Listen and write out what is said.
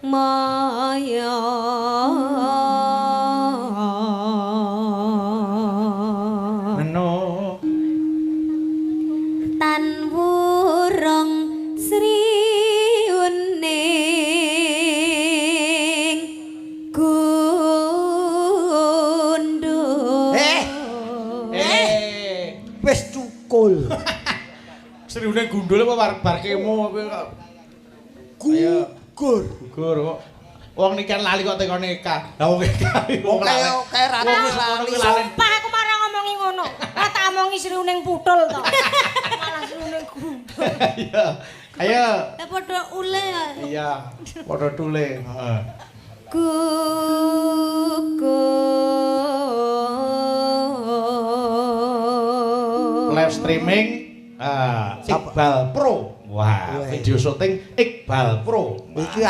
maya. Meno. Tan wurung sri uning gundul. Eh. Eh. Wis cukul. Sriune gundul apa bar kemo kowe kok Gugur. Gugur kok. Wong niken lali kok tekone Eka. Lah wong Eka wong Kayak lali. kayak ratu Wong wis lali. ngono kuwi lali. Sumpah aku malah ngomongi ngono. Ora tak omongi sriuning putul to. Malah sriuning gundul. Iya. Ayo. Lah padha ule ya. Iya. Padha tule. Heeh. Gugur. Live streaming Iqbal Pro. Wah, Weh. video syuting Iqbal Pro. Iki.